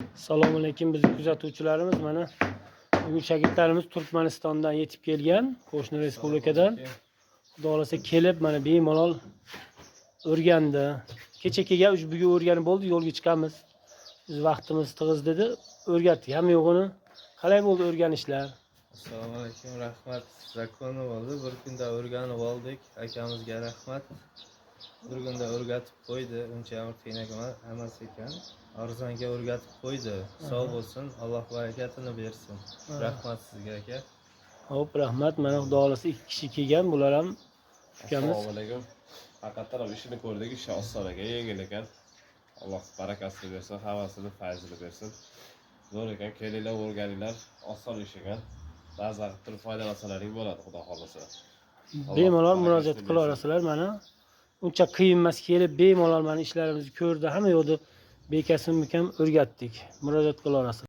Assalomu alaykum, bizni kuzatuvchilarimiz. Mana bugun shogirdlarimiz Turkmanistondan yetib kelgan, qo'shni respublikadan. Xudo xohlasa, kelib mana bemalol o'rgandi. Kecha kelgan, уже bugun o'rganib bo'ldi, yo'lga chiqamiz. Biz vaqtimiz tig'iz dedi, o'rgatdik. Hamma yo'g'ini. Qalay bo'ldi o'rganishlar? Assalomu alaykum, rahmat. Законно bo'ldi. Bir kunda o'rganib oldik. Akamizga rahmat. Bir kunda o'rgatib qo'ydi. Uncha ham qiyin emas ekan. Arzonga o'rgatib qo'ydi. Sog' bo'lsin, Alloh barakatini bersin. Rahmat sizga, aka. Xo'p, rahmat. Mana xudo xohlasa, ikki kishi kelgan, bular ham ukamiz. Assalomu alaykum. Haqiqatdan ham ishini ko'rdik, ishi oson ekan, yengil ekan. Alloh barakasini bersin, hammasini fayzini bersin. Zo'r ekan, kelinglar, o'rganinglar, oson ish ekan. Maza qilib turib foydalansalaring bo'ladi, xudo xohlasa. Alloh Bemalol barakasini murojaat bersin. Qilaverasizlar mana. Uncha qiyin emas, kelib bemalol mana ishlarimizni ko'rdi, hamma yoqda bekasini ham o'rgatdik. Murojaat qilaverasizlar.